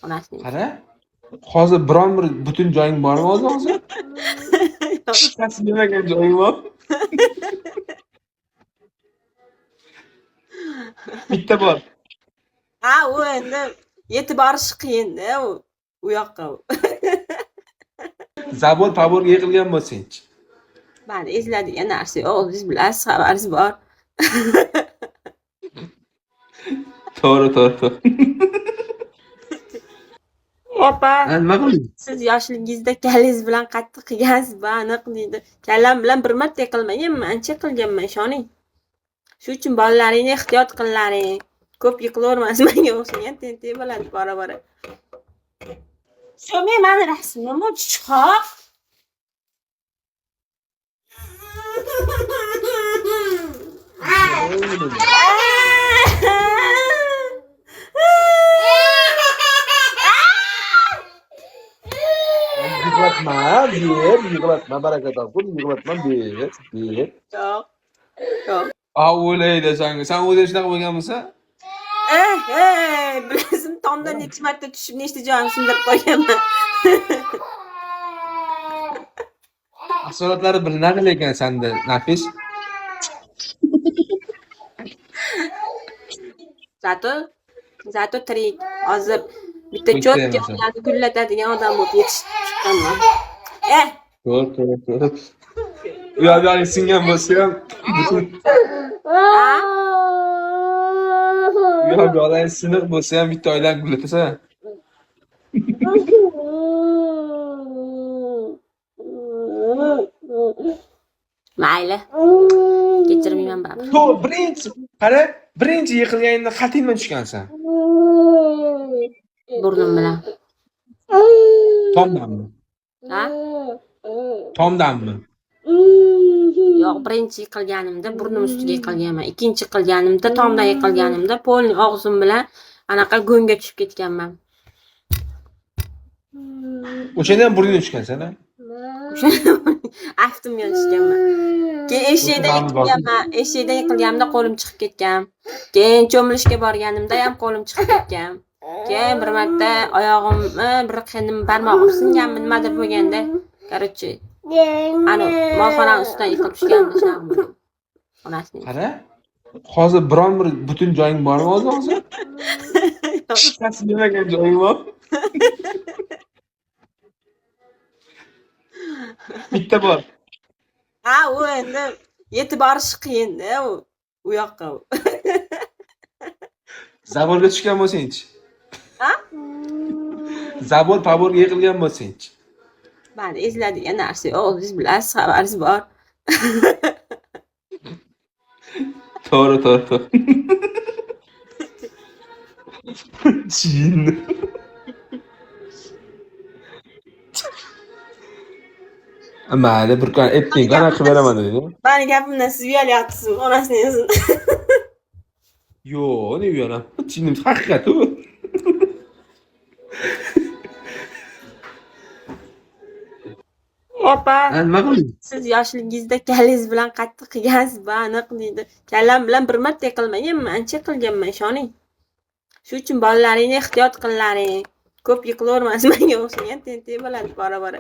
Onasini. Qara, hozir biron bir butun joying bormi o'zi hozir? Yemagan joying bor? Bitta bor. Ha, u endi yetib borish qiyin-da u yoqqa. Zabor paborga yiqilgan bo'lsangchi? Mayli, eziladigan narsa yo'q, o'zingiz bilasiz, xabaringiz bor. To'g'ri, to'g'ri, to'g'ri. Opa, nima qilding? Siz yoshligingizda kallangiz bilan qattiq qilgansiz, bu aniq deydi. Kallam bilan bir marta qilmaganman, ancha qilganman, ishoning. Shu uchun bolalaringni ehtiyot qillaring. Ko'p yiqilavermasin, menga o'xshagan tentak bo'ladi bora-bora. Shu men mani rasmim bu chiqoq. Yig'latma, ber, yig'latma, baraka topsin, yig'latma, ber, ber. Yo'q. Yo'q. A o'laydi sanga. Sen o'zing shunaqa bo'lganmisan? Bilasizmi, tomdan necha marta tushib, nechta joyimni sindirib qo'yganman. Asoratlari bilinadi lekin senda, Nafis. Zato tirik. Hozir bitta cho'tka ularni gullatadigan odam bo'lib yetishib chiqqanman. To'g'ri, to'g'ri, to'g'ri. U yoqdan singan bo'lsa ham butun u yoqdan siniq bo'lsa ham bitta oilani gullatasan. Mayli. Kechirmayman baribir. To'g'ri, birinchi qara, birinchi yiqilganingda qat'iy tushgansan? Burnim bilan. Tomdanmi? Ha? Tomdanmi? Yo'q, birinchi yiqilganimda burnim ustiga yiqilganman. Ikkinchi yiqilganimda tomdan yiqilganimda polni og'zim bilan anaqa go'ngga tushib ketganman. O'shanda ham burningdan tushgansan, a? Aftimga tushganman. Keyin eshakdan yiqilganman. Eshakdan yiqilganimda qo'lim chiqib ketgan. Keyin cho'milishga borganimda ham qo'lim chiqib ketgan. Keyin bir marta oyog'imni bir qinim barmog'im singanmi, nimadir bo'lganda, короче, ani molxonani ustidan yiqilib tushganimda shunaqa bo'lgan. Onasini. Qara, hozir biron bir butun joying bormi o'zi hozir? Yemagan joying bor? Bitta bor. Ha, u endi yetib borish qiyin-da u yoqqa. Zaborga tushgan bo'lsangchi? Ha? Zabor paborga yiqilgan bo'lsangchi? Mayli, eziladigan narsa yo'q, o'zingiz bilasiz, xabaringiz bor. To'g'ri, to'g'ri, to'g'ri. Jinni. Mayli, bir kun aytding, qanaqa qilib beraman dedi. Mani gapimdan siz uyalyapsizmi? Onasini o'zini. Yo'q, ne uyalaman? Jinnim haqiqat u. Opa, nima qilding? Siz yoshligingizda kallangiz bilan qattiq qilgansiz, bu aniq deydi. Kallam bilan bir marta qilmaganman, ancha qilganman, ishoning. Shu uchun bolalaringni ehtiyot qillaring. Ko'p yiqilavermasin, menga o'xshagan tentak bo'ladi bora-bora.